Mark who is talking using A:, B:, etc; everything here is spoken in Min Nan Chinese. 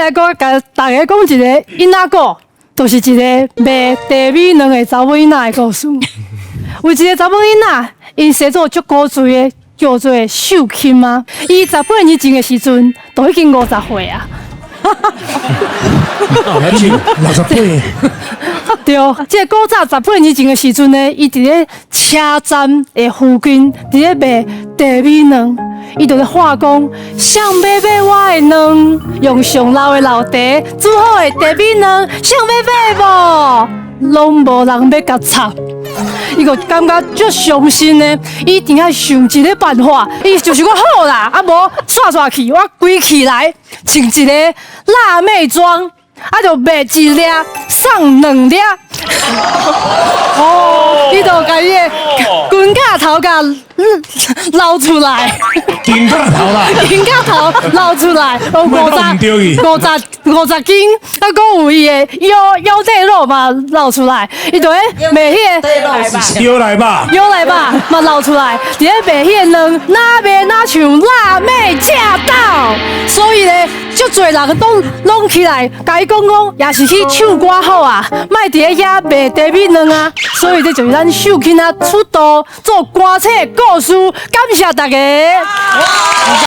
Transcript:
A: 來閣共大家講一个囡仔故，就是一个賣茶米卵的查某囡仔的故事。有一个查某囡仔，𪜶生做足古錐的，叫做秀琴啊。伊18年前的時陣，都已經50歲啊。
B: 68。
A: 對，這個古早十八年前的時陣呢，伊佇咧車站的附近，佇咧賣茶米卵，伊就咧喊講：誰欲買我的卵？用上老的老茶煮好的茶米卵，誰欲買無？攏無人欲共插。伊就感覺足傷心的，伊一定愛想一个辦法。伊就想講好啦，啊無煞煞去，我規起來穿一个辣妹裝，啊就賣一粒送兩粒。哦，伊就共伊的肩胛頭共露出來，
B: 肩胛頭啦，
A: 肩胛頭露出來，50、50、50斤，啊，閣有伊的腰底肉嘛露出來，伊就咧賣彼个。
B: 腰內肉，
A: 腰內肉嘛露出來，佇咧賣彼個卵，若賣若像辣妹駕到，所以咧，足濟人都攏起來，共伊講講，也是去唱歌好啊，莫佇咧遐賣茶米卵啊。所以這就是咱秀琴仔出道做歌冊故事，感謝大家。